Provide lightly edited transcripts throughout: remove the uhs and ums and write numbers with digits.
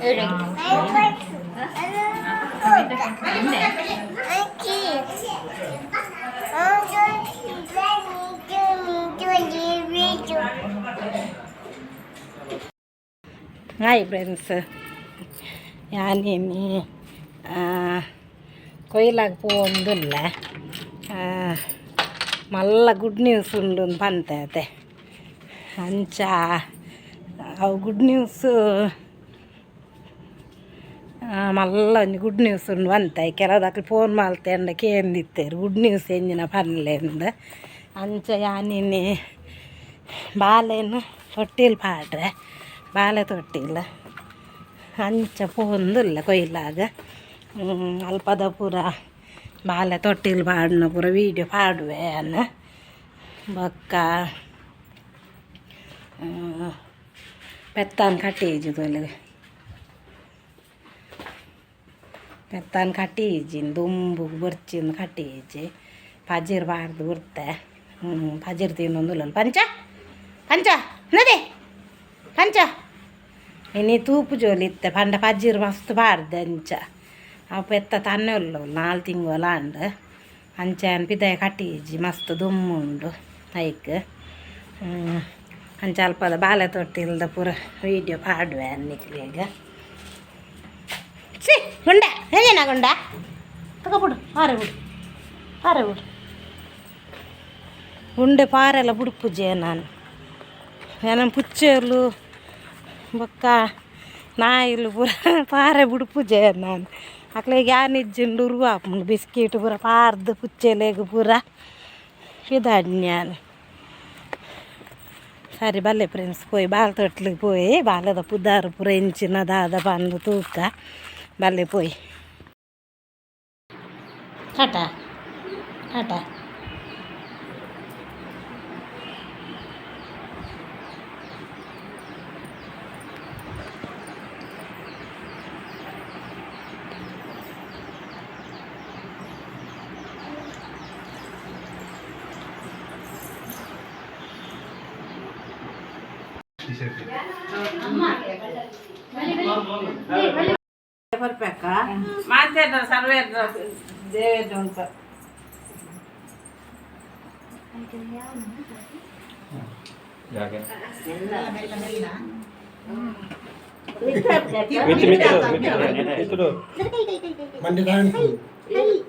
Hi friends, ಯಾನೇನಿ ಕೊಯ್ಲಾಗ ಪೋವೊಂದುಲ್ಲ. ಮಲ್ಲ good news ಉಂಡು ಪಂತೆ. ಅಂಚ ಅವು ಗುಡ್ ನ್ಯೂಸ್, ಮಲ್ಲ ಒಂಜಿ ಗುಡ್ ನ್ಯೂಸ್ ಉಂಡು ಪಂತೆ. ಕೆಲವುದಕ್ಲು ಫೋನ್ ಮಲ್ತೆಂಡ ಕೇಂದಿತ್ತೆರ್, ಗುಡ್ ನ್ಯೂಸ್ ಎಂಜಿನ ಪನ್ಲೆಂದ್. ಅಂಚ ಯಾನಿನಿ ಬಾಲೆನ್ ತೊಟ್ಟಿಲ್ ಪಾಡ್ರೆ, ಬಾಲೆ ತೊಟ್ಟಿಲ್. ಅಂಚ ಪೋವೊಂದುಲ್ಲ ಕೊಯ್ಲಾಗ. ಅಲ್ಪದ ಪೂರ ಬಾಲೆ ತೊಟ್ಟಿಲ್ ಪಾಡುನ ಪೂರ ವೀಡಿಯೋ ಪಾಡುವೆ ಯಾನ್. ಬೊಕ್ಕ ಪೆತ್ತಾನ್ ಕಟ್ಟೀಜಿ ತೂಲೆ, ಪೆತ್ತಾನ್ ಕಟ್ಟೀಜಿ, ದುಂಬು ಬೊರ್ಚಿಂದು ಕಟ್ಟೀಜಿ. ಪಜಿರ್ ಪಾಡ್ದು ಬುರ್ತೆ, ಪಜಿರ್ ತಿನ್ನೊಂದುಲ್ಲ. ಪಂಚ ಪಂಚ ನದೆ ಪಂಚ ಇನಿ ತೂಪು ಜೋಲಿ ಇತ್ತೆ ಪಂಡ ಪಜಿರ್ ಮಸ್ತ್ ಪಾಡ್ದೆ. ಅಂಚ ಅವು ಪೆತ್ತ ತನ್ನೆ ಉಲ್ಲ, 4 ತಿಂಗೊಲ ಆಂಡ್. ಅಂಚ ಯಾನ್ ಪಿದಾಯಿ ಕಟ್ಟೀಜಿ, ಮಸ್ತ್ ದುಮ್ಮು ಉಂಡು ಐಕ್. ಅಂಚ ಅಲ್ಪದ ಬಾಲೆ ತೊಟ್ಟಿಲ್ದ ಪೂರ ವೀಡಿಯೋ ಪಾಡುವೆ ನಿಕ್ಲೆಗ್. ಸಿ ಗುಂಡ ಏನೇನ ಗುಂಡ ತಗೋಬಿಡು, ಪಾರೆ ಬಿಡು, ಪಾರೆ ಬಿಡು. ಗುಂಡೆ ಪಾರೆಲ್ಲ ಬುಡ್ಪುಜೆ ನಾನು. ಏನ ಪುಚ್ಚೆಲು ಬೊಕ್ಕ ನಾಯಿಲು ಪೂರ ಪಾರೆ ಬುಡ್ಪುಜೆ ನಾನು. ಅಕ್ಲೆಗ್ ಯಾನ್ ಇಜ್ಜಿಂಡು ಉರ್ವ ಆಪುಂಡು. ಬಿಸ್ಕಿಟ್ ಪೂರ ಪಾರ್ದು ಪುಚ್ಚೆಲೆಗ್ ಪೂರ ಪಿದಾಡ್ನಿ ಯಾನ್. ಸರಿ ಬಲ್ಲೆ ಫ್ರೆಂಡ್ಸ್, ಪೋಯಿ ಬಾಲ್ ತೊಟ್ಲಿಗೆ ಪೋಯಿ ಬಾಲೆದ ಪುದಾರು ಪೂರ ಎಂಚಿನ ದಾದ ಪಂದು ತೂಕ ಬಲ್ಲೆ ಪೋಯಿ. ಟಾಟಾ ಟಾಟಾ. ಮಾತಾಡ್ರ ಸರ್ವೇ ದೇವೇಂದ್ರ ಉಂಟು.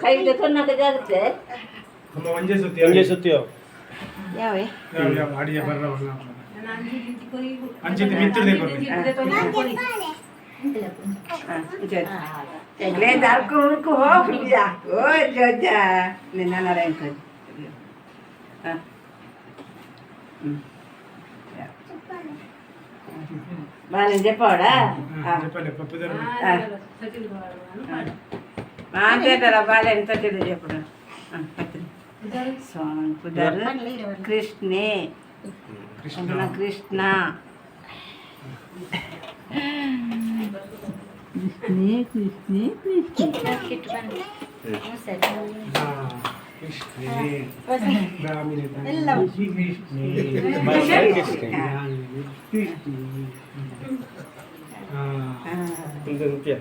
ಕೈಗೆ ತೊನ್ನಕ ಜಾಗುತ್ತೆ. ಒಂಜೇ ಸುತ್ತಿಯೋ? ಯಾವೆ? ಯಾವ ಯಾವ ಅಡಿಗೆ ಬರ್ರ ಅಂಚಿನ ಮಿತ್ತುರ್ದೆ ಕೊರ್ಲಿ. ಓ ಜೋಜ ನಿನ್ನ ನಾರಾಯಣ. బాగా చెప్పాడా? చెప్పలే పప్పు. మాట్లాడారా? బాగా ఎంత చెప్పుడు. స్వామి పుదరు కృష్ణే. కృష్ణ. కృష్ణ కృష్ణే కృష్ణే కృష్ణ. కృష్ణే కృష్ణే.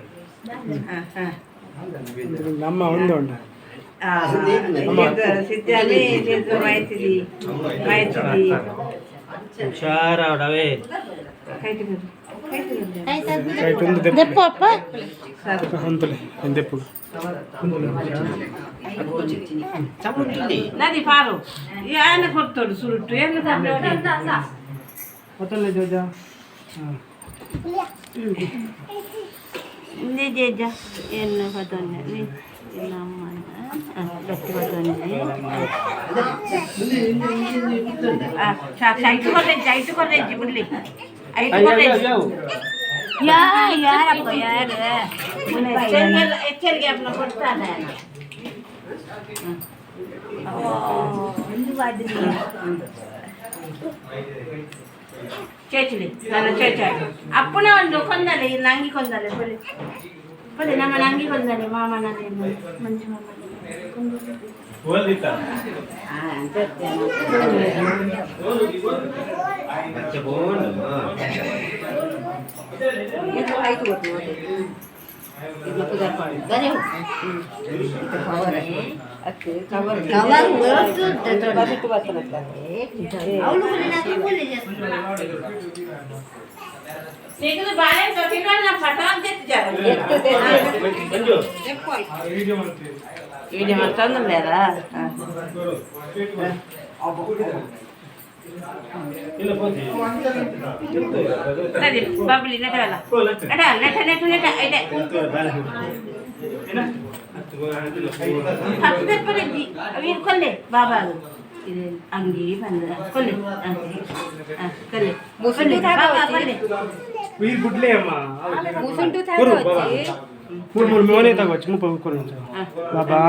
ನಮ್ಮ ಒಂದು ಉಂಡ. ಸಿದ್ಧಾಮಿ ಸಿದ್ದು ಮೈಥಿಲಿ ಮೈಥಿಲಿ. ಹುಷಾರಾಡವೇ. ರೈಟ್ ಒಂದು. ದೆಪ್ಪು ಅಪ್ಪ. ಹೊಂತಲೆ ದೆಪ್ಪು. ನದಿ ಪಾರು ಏನು ಕೊಡ್ತೋಡು ಸುರುಟು ಏನು? ಹೊತ್ತಲೆ ಜೋಜ. ಜೇಜ ಏನು ಪದೊನ್ನೆ ಐಟು ಕೊರ್ರೆಜ್ಜಿ, ಐಟು ಕೊರ್ರೆಜ್ಜಿ ಬಿಡ್ಲಿ, ಐಟು ಕೊರ್ರೆಜ್ಜಿ. ಯಾ ಯಾರಪ್ಪ ಯಾರು ಎಚ್ಚರಿಕೆ ಅಪ್ಪನ ಕೊಡ್ತಾನೆ. ಚೇಚಲಿ ನನ್ನ ಚೇಚ ಅಪ್ಪನ ಒಂದು ಕೊಂದಲೆ, ಈ ನಂಗಿ ಕೊಂದಲೆ. ಬೊಲೆ ಬೊಲೆ, ನಮ್ಮ ನಂಗಿ ಕೊಂದಲೆ. ಮಾಮ ನನ್ನ ಮಂಜು ಮಾಮ. బాబులి నెట నెట నెట నెట అయితే అవి కొల్లే బాబా ఇది అంగి ಬಂದ ಕೊಲ್ಲೆ ಕೊಲ್ಲೆ ಮುಸುಂಟು ಕೊಲ್ಲೆ ವೀರ್ ಗುಡ್ಲೆ ಅಮ್ಮ ಮೂರು ಮೂರು ಮೋನೆ ತಗೋవచ్చు ಮುಪ್ಪ ಕೊಡು ಬಾಬಾ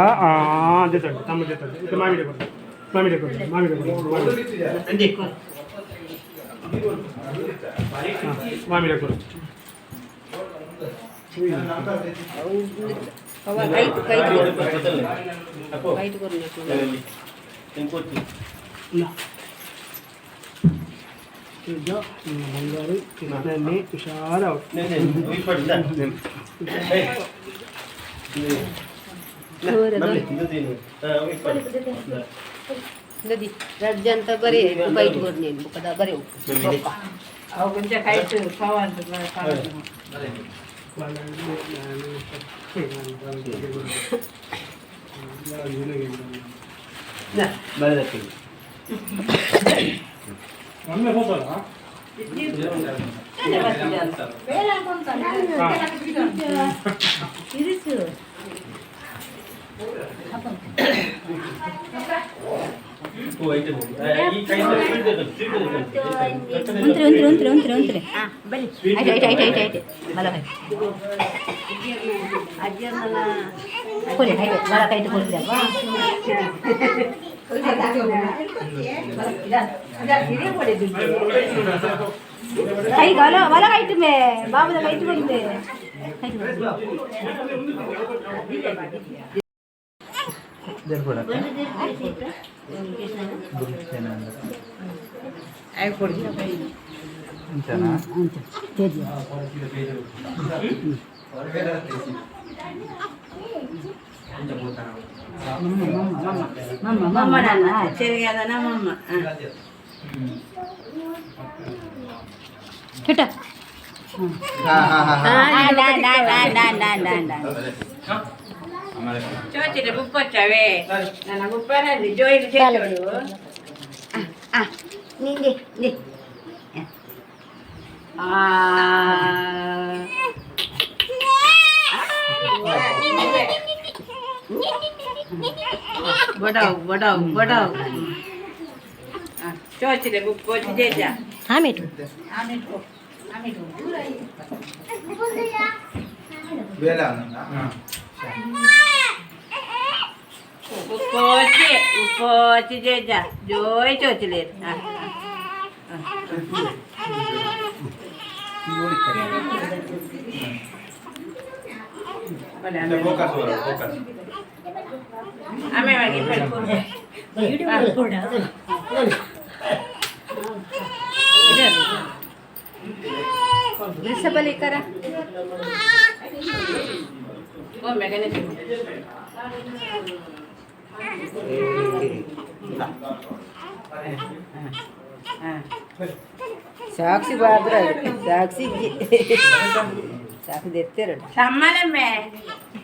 ದೇತಾడు ತಮ್ಮ ದೇತಾಡು ಇದು ಮಾಮಿಡೆ ಕೊಡು ಮಾಮಿಡೆ ಕೊಡು ಮಾಮಿಡೆ ಕೊಡು ಮಾಮಿಡೆ ಕೊಡು ಬಂಗಾರು ಕೃಷ್ಣನ್ನೇ ಹುಷಾರ. ರಜ್ಜಂತ ಬರೀ ಬೈಟ್ ಕೊಡು ಬುಕ್ಕದ ಬರೀ. ಅವು ಕೊಂಚ ಕೈಟ್ ಪವಾಂತು. ಒಮ್ಮೆ ಹೋಗಲ್ಲ. ಉಂತ್ರಿ ಉಂತ್ರಿ ಉಂತ್ರಿ ಉಂತ್ರಿ ಉಂತ್ರಿ ಐಟೆ ಐಟೆ ಐಟೆ ಐಟೆ ಐಟೆ ಬಲ ಕೊಡಿ ಐಟೆ ಬಲ ಕೈಟು ಕೊಡ್ತೀರಪ್ಪ. ಕೈ ಬಲ ಬಲ ಕೈಟು ಮೇ ಬಾಬುದ ಕೈಟು ಕೊಡಿದೆ. ಮಮ್ಮ ನನ್ನ ಚೆರಿಗೆ ಮಮ್ಮ. ಕಿಟ. ಚೋಚಿರೆ ಬುಪ್ಪಚ್ಚವೇ ನನ್ನ ಬುಪ್ಪನಲ್ಲಿ ಜೋಯಿಲ್ ಚೇಚೋಡು. ನಿಂಗೆ ಬಡವ್ ಬಡವ್ ಬಡವ್ ಚೋಚಿರೆ ಬುಪ್ಪಚ್ಚಿ ಜೇಜ. ಆಮೇಟು ಉಪ್ಪೋಚಿ ಉಪ್ಪೋಚಿ ಜೇಜ ಜೋಯ್ ಚೋಚಿಲೆ. ಆಮೇಲೆ ಬಲಿಕರ. ಸಾಕ್ಷಿ ಬಾದ್ರ ಸಾಕ್ಷಿ ಸಾಕ್ಷಿ ದೆತ್ತೆರಡು ಸಮ್ಮಲಮ್ಮೆ.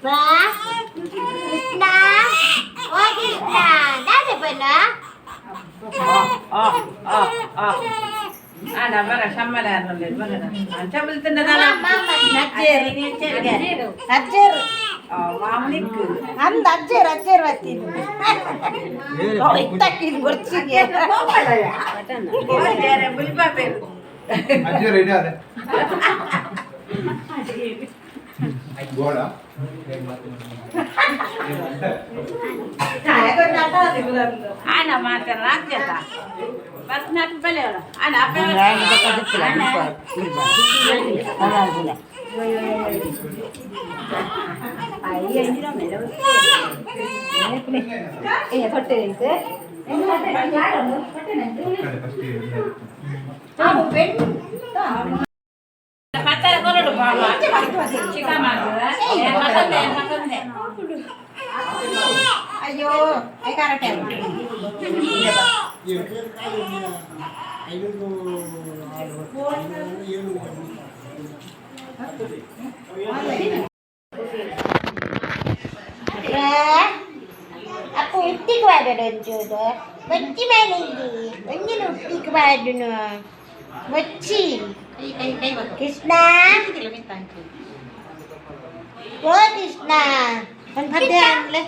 ಕೃಷ್ಣ ಓ ಕೃಷ್ಣ ದಾದೆ ಬನ್ನ. ಆನ ಬರ ಸಮ್ಮಲ ಬರ ಅಂಚ ಬಲ್ತಂದದಲ್ಲ. ಅಜ್ಜೇರು ಅಜ್ಜೇರು. ಮಾಮೂಲಿಕ್ ಅಂದ ಅಜ್ಜೇರು ಅಜ್ಜೇರು ಬರ್ತೀನಿ ಇತ್ತಕ್ಕಿನ ಬರ್ಚಿಗೆ. ಬುಲ್ಬಾಬೇರು. ಅಜ್ಜಿ ರೆಡಿ ಅದೇ ಗೋಡ. ಆನ ಮಾತಾಡ ಆಗ್ತದ ಬಸ್ ನಾಲ್ಕು ಬೆಲೆ ಆನ. ಅಯ್ಯೋ ಕರೆಕ್ಟ್. ಅಪ್ಪ ಉಟ್ಟಿಗೆ ಬಾರಡು ಒಂಚೂರು ಬಚ್ಚಿ ಮೇಲೆ ಇಲ್ಲಿ ಒಂಜಿನ ಉಟ್ಟಿಗೆ ಬಾರಡುನು ಬಚ್ಚಿ. ಕೃಷ್ಣ, ಓ ಕೃಷ್ಣ, ಒಂದು ಪದ್ಯ ಅನ್ಲೆ.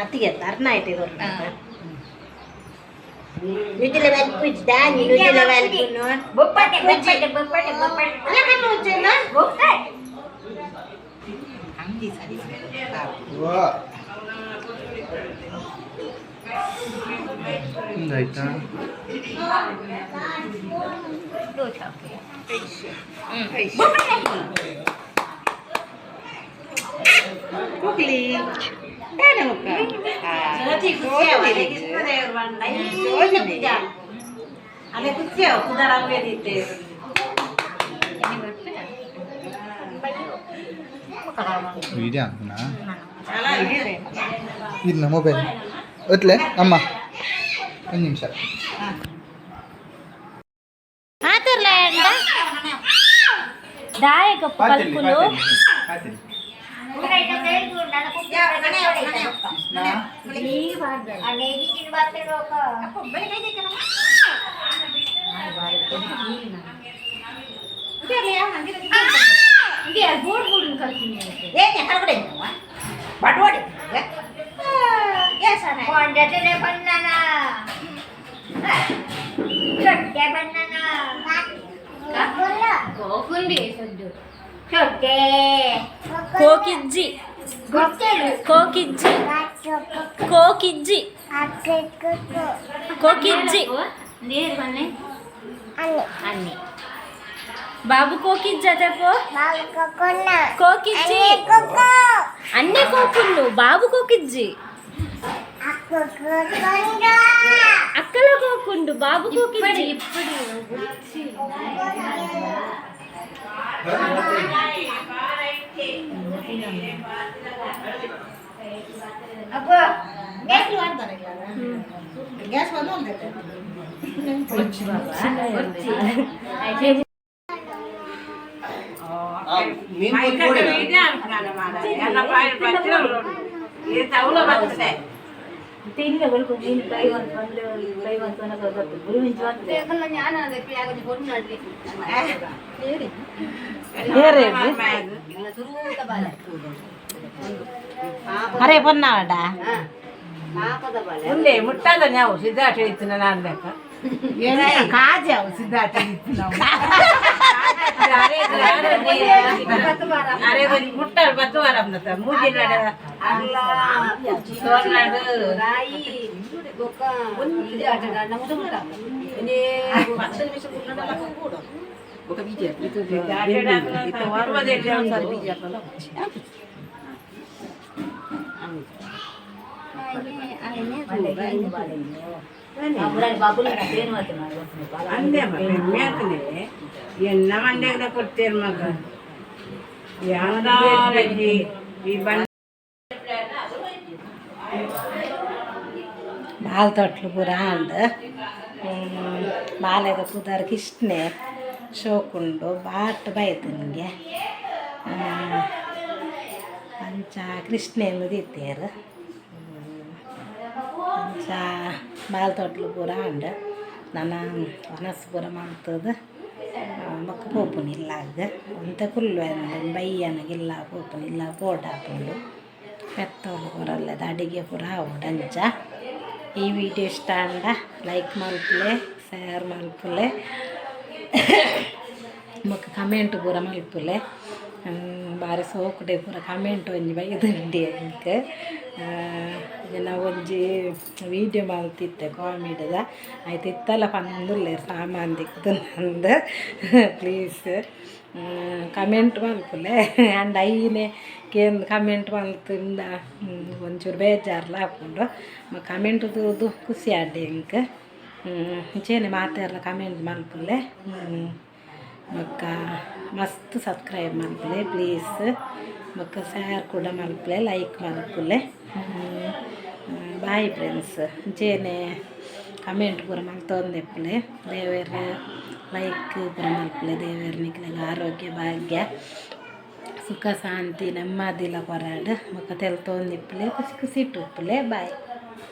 ಅತ್ತಿಗೆ ಅರ್ಣ ಆಯ್ತು ಇದು. ನುಜಲ ವಲ್ಪುಜ್ ದಾನಿ ನುಜಲ ವಲ್ಪುನು ಬೊಪ್ಪಟೆ ಬೊಪ್ಪಟೆ ಬೊಪ್ಪಟೆ ಬೊಪ್ಪಟೆ ಬೊಪ್ಪಟೆ. ಆಯ್ತಾ? ಕುಕ್ಲಿ ದಾನೆ ಮುಕ್ಕ. ಅದೇ ಖುಷಿ ಕುದರ ಅಂಗಡಿ. ವಿಡಿಯೋ ಅನ್ಕುನಾ ಇನ್ನ ಮೊಬೈಲ್ ಒತ್ಲೆ ಅಮ್ಮ, ಒಂದು ನಿಮಿಷ. ಆತರ್ಲ. ದಾಯಕಪ್ಪ ಕಲ್ಪುನು. ಕೋಕಿಜ್ಜಿ ಕೋಕಿಜ್ಜಿ ಕೋಕಿಜ್ಜಿ ಕೋಕಿಜ್ಜಿ. ಬಾಬು ಕೋಕಿಜ್ಜ చెప్పు. ಕೋಕಿಜ್ಜಿ ಅನ್ನೆ ಕೋಕುನ್ನು ಬಾಬು ಕೋಕಿಜ್ಜಿ ಅಕ್ಕಲ ಕೋಕುಂಡು ಬಾಬು ಕೋಕಿಜ್ಜಿ. ಗ್ಯಾಸ್ ಬಂದು ಒಂದು. ಅರೆ ಪೊನ್ನಾವಡ. ಉಂಡೆ ಮುಟ್ಟಾದ ನಾವು ಸಿದ್ಧಾರ್ಥ ಇತ್ತು ನಾನು ಲೆಕ್ಕ. ಕಾಜಿ ಅವು ಸಿದ್ಧಾರ್ಥ. ಅರೆ ಮುಟ್ಟ 10 ವಾರ ಮೂಜಿ ನಾಡ ಸೋರ್ನಾಡು. ಅಂದೆ ಮೇಕನೆ ಎನ್ನ ಮಂಡ್ಯದ ಕೊಡ್ತೇನೆ ಮಗ ಯಾವ್ದಾರಜ್ಜಿ ಈ ಬಂದ. ಬಾಲ್ ತೊಟ್ಲು ಪೂರ ಆಂಡ್. ಬಾಲೆದ ಪುದರ್ ಕಿಷ್ಣೆ. ಶೋಕುಂಡು ಬಾಟ್ ಬೈತನಿಗೆ ಅಂಚ ಕೃಷ್ಣೆ ದೀತೇರು. ಅಂಚ ಬಾಲ್ ತೊಟ್ಲು ಪೂರ ಆಂಡ್. ನನ ವನಸ್ ಪೂರ ಮಂತದ ಬೊಕ್ಕ ಪೋಪುನಿ ಇಲ್ಲಾಗ. ಒಂತೆ ಕುಲ್ವೆ ಬಯ್ಯನಗಿಲ್ಲ ಪೋಪುನಿ ಇಲ್ಲ ಪೋಡಾಪುಂಡು ಪೆತ್ತೋಲು ಪೂರ ಅಲ್ಲದ ಅಡಿಗೆ ಪೂರ ಆವೊಡು. ಅಂಚ ಈ ವಿಡಿಯೋ ಇಷ್ಟ ಆಂಡ ಲೈಕ್ ಮಲ್ಪುಲೆ, ಶೇರ್ ಮಲ್ಪುಲೆ, ಬೊಕ್ಕ ಕಮೆಂಟ್ ಪೂರ ಮಲ್ಪುಲೆ. ಬಾರಿ ಸೋಕುಡೆ ಪೂರ ಕಮೆಂಟ್ ಒಂಜಿ ಬೈದುಂಡು ಎಂಕ್. ಜನ ಒಂಜಿ ವೀಡಿಯೋ ಮಲ್ತಿತ್ತೆ ಕಾಮಿಡಿದ, ಆಯ್ತು ಇತ್ತಲ್ಲ ಪನೊಂದುಲ್ಲೆರ್ ಸಾಮಾನ್ ದಿಕ್ದು ನಂದು. ಪ್ಲೀಸ್ ಕಮೆಂಟ್ ಮಲ್ಪುಲೆ. ಆಂಡ ಐನೆ ಕೇಂದ್ ಕಮೆಂಟ್ ಮಲ್ತಿಂದ ಒಂಚೂರು ಬೇಜಾರ್ಲ ಆಪುಂಡು. ಕಮೆಂಟ್ ತೂದು ಖುಷಿ ಆಂಡ್ ಎಂಕ್. ಇಂಚೆನೆ ಮಾತೆರ್ಲ ಕಮೆಂಟ್ ಮಲ್ಪುಲೆ. ಬೊಕ್ಕ ಮಸ್ತ್ ಸಬ್ಸ್ಕ್ರೈಬ್ ಮಲ್ಪುಲೆ ಪ್ಲೀಸ್. ಬೊಕ್ಕ ಶೇರ್ ಕೂಡ ಮಲ್ಪುಲೆ, ಲೈಕ್ ಮಲ್ಪುಲೆ. Bye friends. ಇಂಚೆನೆ ಕಮೆಂಟ್ ಪೂರ ಮಲ್ತೊಂದಿಪ್ಪುಲೆ. ದೇವೆರ್ ಲೈಕ್ ಪೂರ ಮಲ್ಪುಲೆ. ದೇವೆರ್ ನಿಕ್ಲೆಗ್ ಆರೋಗ್ಯ, ಭಾಗ್ಯ, ಸುಖ, ಶಾಂತಿ, ನೆಮ್ಮದಿಲ ಕೊರಡ್. ಬೊಕ್ಕ ತೆಲ್ತೊಂದಿಪ್ಪುಲೆ, ಖುಷಿ ಖುಷಿಟ್ ಉಪ್ಪುಲೆ. ಬಾಯ್.